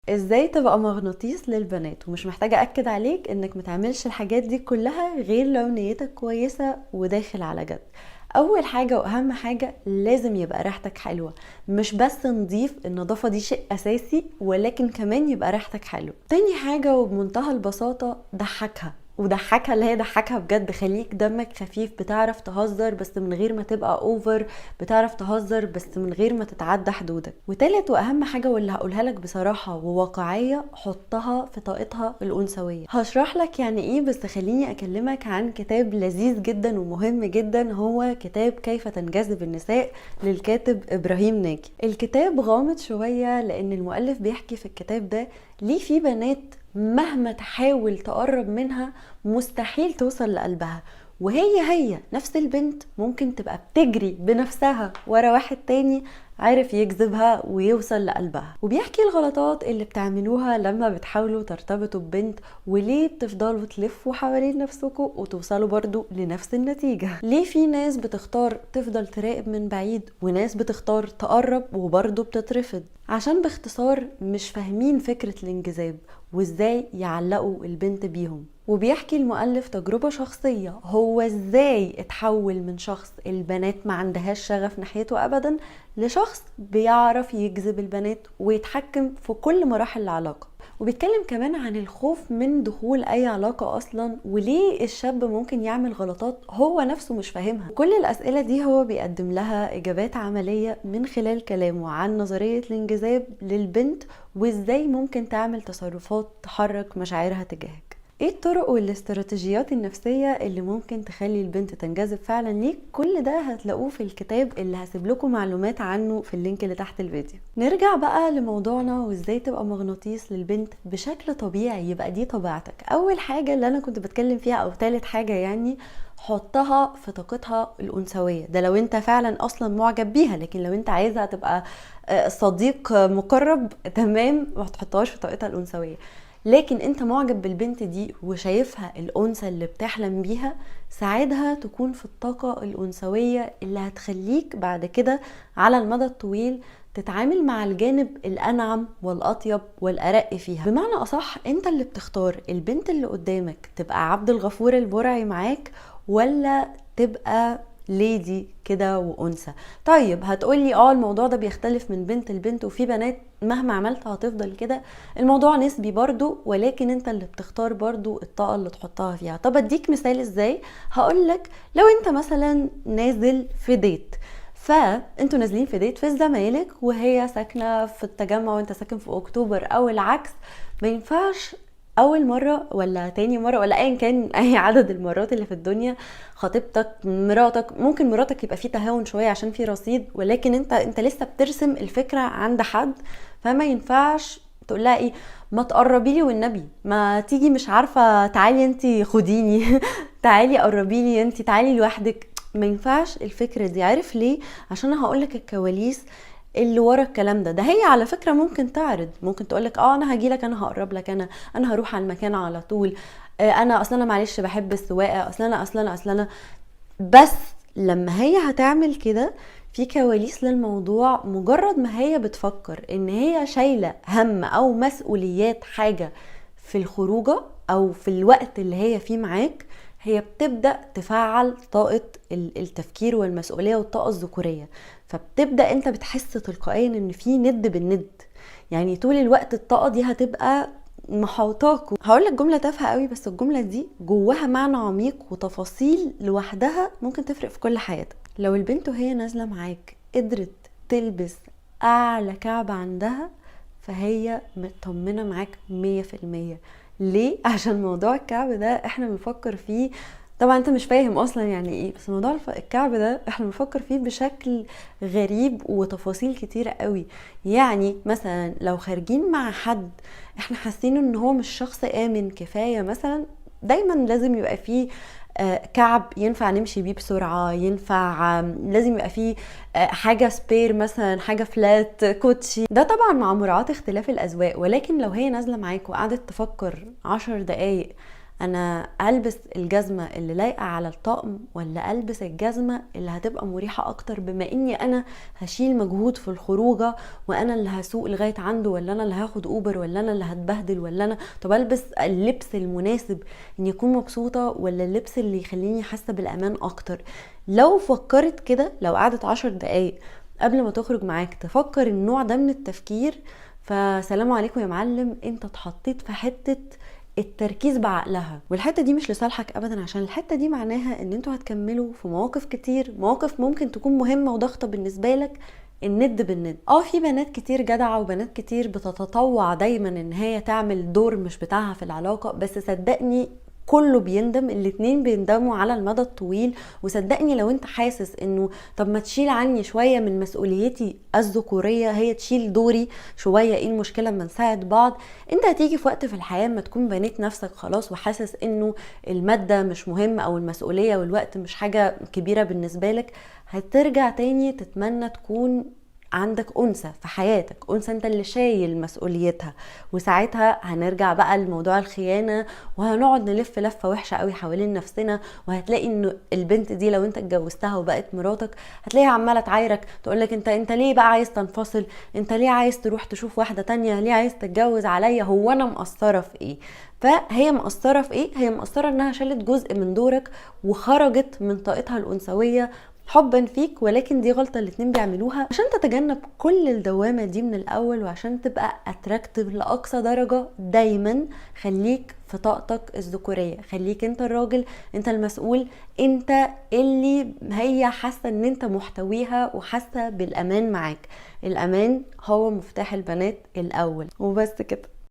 ازاي تبقى مغناطيس للبنات؟ ومش محتاجة اكد عليك انك متعملش الحاجات دي كلها غير لو نيتك كويسة وداخل على جد. اول حاجة واهم حاجة لازم يبقى ريحتك حلوة، مش بس نظيف، النظافة دي شيء اساسي، ولكن كمان يبقى ريحتك حلوة. تاني حاجة وبمنتهى البساطة ضحكها، وضحكها اللي هي ضحكها بجد، خليك دمك خفيف، بتعرف تهزر بس من غير ما تبقى over، بتعرف تهزر بس من غير ما تتعدى حدودك. وتالت واهم حاجة واللي هقولها لك بصراحة وواقعية، حطها في طاقتها الأنثوية. هشرح لك يعني ايه، بس خليني اكلمك عن كتاب لذيذ جدا ومهم جدا، هو كتاب كيف تنجذب النساء للكاتب ابراهيم ناجي. الكتاب غامض شوية لان المؤلف بيحكي في الكتاب ده ليه في بنات مهما تحاول تقرب منها مستحيل توصل لقلبها، وهي هي نفس البنت ممكن تبقى بتجري بنفسها ورا واحد تاني عارف يجذبها ويوصل لقلبها. وبيحكي الغلطات اللي بتعملوها لما بتحاولوا ترتبطوا ببنت، وليه بتفضلوا تلفوا حوالين نفسكم وتوصلوا برضو لنفس النتيجة. ليه في ناس بتختار تفضل تراقب من بعيد وناس بتختار تقرب وبرضو بتترفض؟ عشان باختصار مش فاهمين فكرة الانجذاب وازاي يعلقوا البنت بيهم. وبيحكي المؤلف تجربة شخصية، هو ازاي اتحول من شخص البنات ما عندهاش شغف ناحيته ابدا لشخص بيعرف يجذب البنات ويتحكم في كل مراحل العلاقة. وبيتكلم كمان عن الخوف من دخول اي علاقة اصلا، وليه الشاب ممكن يعمل غلطات هو نفسه مش فاهمها. كل الاسئلة دي هو بيقدم لها اجابات عملية من خلال كلامه عن نظرية الانجذاب للبنت وازاي ممكن تعمل تصرفات تحرك مشاعرها تجاهك. ايه الطرق والاستراتيجيات النفسية اللي ممكن تخلي البنت تنجذب فعلا ليك؟ كل ده هتلاقوه في الكتاب اللي هسيب لكم معلومات عنه في ال link اللي تحت الفيديو. نرجع بقى لموضوعنا وازاي تبقى مغناطيس للبنت بشكل طبيعي، يبقى دي طبيعتك. اول حاجة اللي انا كنت بتكلم فيها او تالت حاجة يعني، حطها في طاقتها الأنثوية. ده لو انت فعلا اصلا معجب بيها، لكن لو انت عايزها تبقى صديق مقرب تمام ما تحطهاش في طاقتها الأنثوية. لكن انت معجب بالبنت دي وشايفها الأنثى اللي بتحلم بيها، ساعدها تكون في الطاقة الأنثوية اللي هتخليك بعد كده على المدى الطويل تتعامل مع الجانب الأنعم والأطيب والأرق فيها. بمعنى أصح انت اللي بتختار البنت اللي قدامك تبقى عبد الغفور البرعي معاك ولا تبقى ليدي كده وأنثى. طيب هتقولي الموضوع ده بيختلف من بنت لبنت، وفي بنات مهما عملت هتفضل كده، الموضوع نسبي برضو، ولكن انت اللي بتختار برضو الطاقة اللي تحطها فيها. طب اديك مثال ازاي؟ هقولك لو انت مثلا نازل في ديت، فانتوا نازلين في ديت في الزمالك وهي ساكنة في التجمع وانت ساكن في اكتوبر او العكس، ما ينفعش اول مرة ولا تاني مرة ولا ايا كان اي عدد المرات اللي في الدنيا، خطيبتك مراتك، ممكن مراتك يبقى في تهاون شوية عشان في رصيد، ولكن انت لسه بترسم الفكرة عند حد، فما ينفعش تقول لها ايه ما تقربي لي والنبي، ما تيجي مش عارفه تعالي انت خديني تعالي قربي لي انت، تعالي لوحدك. ما ينفعش الفكرة دي. عارف ليه؟ عشان انا هقول لك الكواليس اللي ورا الكلام ده. ده هي على فكرة ممكن تعرض، ممكن تقولك انا هجيلك، انا هقرب لك، انا هروح على المكان على طول، انا اصلا معلش بحب السواقة، اصلا انا اصلا اصلا انا. بس لما هي هتعمل كده في كواليس للموضوع، مجرد ما هي بتفكر ان هي شايلة هم او مسؤوليات حاجة في الخروجة او في الوقت اللي هي فيه معاك، هي بتبدأ تفعل طاقة التفكير والمسؤولية والطاقة الذكورية، فبتبدأ انت بتحس تلقائيا ان في ند بالند، يعني طول الوقت الطاقة دي هتبقى محوطاك. هقول لك جملة تافهة قوي، بس الجملة دي جواها معنى عميق وتفاصيل لوحدها ممكن تفرق في كل حياتك. لو البنت وهي نازلة معاك قدرت تلبس أعلى كعب عندها، فهي مطمنة معاك 100%. ليه؟ عشان موضوع الكعب ده احنا بنفكر فيه، طبعا انت مش فاهم اصلا يعني ايه، بس موضوع الكعب ده احنا بنفكر فيه بشكل غريب وتفاصيل كتيرة قوي. يعني مثلا لو خارجين مع حد احنا حاسين ان هو مش شخص امن كفاية مثلا، دايما لازم يبقى فيه كعب ينفع نمشي بيه بسرعة، لازم يبقى فيه حاجة spare مثلا، حاجة flat، كوتشي. ده طبعا مع مراعاة اختلاف الأذواق. ولكن لو هي نازلة معاك وقعدت تفكر 10 دقايق انا البس الجزمة اللي لايقة على الطقم ولا البس الجزمة اللي هتبقى مريحه اكتر، بما اني انا هشيل مجهود في الخروجه وانا اللي هسوق لغاية عنده، ولا انا اللي هاخد اوبر، ولا انا اللي هتبهدل، ولا انا طب البس اللبس المناسب اني اكون مبسوطة ولا اللبس اللي يخليني حاسه بالامان اكتر. لو فكرت كده، لو قعدت 10 دقايق قبل ما تخرج معاك تفكر النوع ده من التفكير، فسلام عليكم يا معلم، انت اتحطيت في حتة التركيز بعقلها. والحتة دي مش لصالحك ابدا، عشان الحتة دي معناها ان انتوا هتكملوا في مواقف كتير، مواقف ممكن تكون مهمة وضغطه بالنسبة لك، الند بالند. في بنات كتير جدعه وبنات كتير بتتطوع دايما ان هي تعمل دور مش بتاعها في العلاقة، بس صدقني كله بيندم، الاتنين بيندموا على المدى الطويل. وصدقني لو انت حاسس انه طب ما تشيل عني شوية من مسؤوليتي الذكورية، هي تشيل دوري شوية، ايه المشكلة اما نساعد بعض؟ انت هتيجي في وقت في الحياة ما تكون بنيت نفسك خلاص وحاسس انه المادة مش مهمة او المسؤولية والوقت مش حاجة كبيرة بالنسبة لك، هترجع تاني تتمنى تكون عندك أنثى في حياتك، أنثى أنت اللي شايل مسؤوليتها. وساعتها هنرجع بقى لموضوع الخيانة، وهنقعد نلف لفة وحشة قوي حوالين نفسنا. وهتلاقي إنه البنت دي لو أنت اتجوزتها وبقت مراتك هتلاقيها عمالة تعايرك، تقولك أنت ليه بقى عايز تنفصل، أنت ليه عايز تروح تشوف واحدة تانية، ليه عايز تتجوز عليا، هو أنا مقصرة في إيه؟ فهي مقصرة في إيه؟ هي مقصرة إنها شالت جزء من دورك وخرجت من طاقتها الأنثوية حبا فيك. ولكن دي غلطة الاتنين بيعملوها. عشان تتجنب كل الدوامة دي من الأول، وعشان تبقى attractive لأقصى درجة، دايما خليك في طاقتك الذكورية، خليك انت الراجل، انت المسؤول، انت اللي هي حاسة ان انت محتويها وحاسة بالأمان معاك. الأمان هو مفتاح البنات الأول. وبس كده.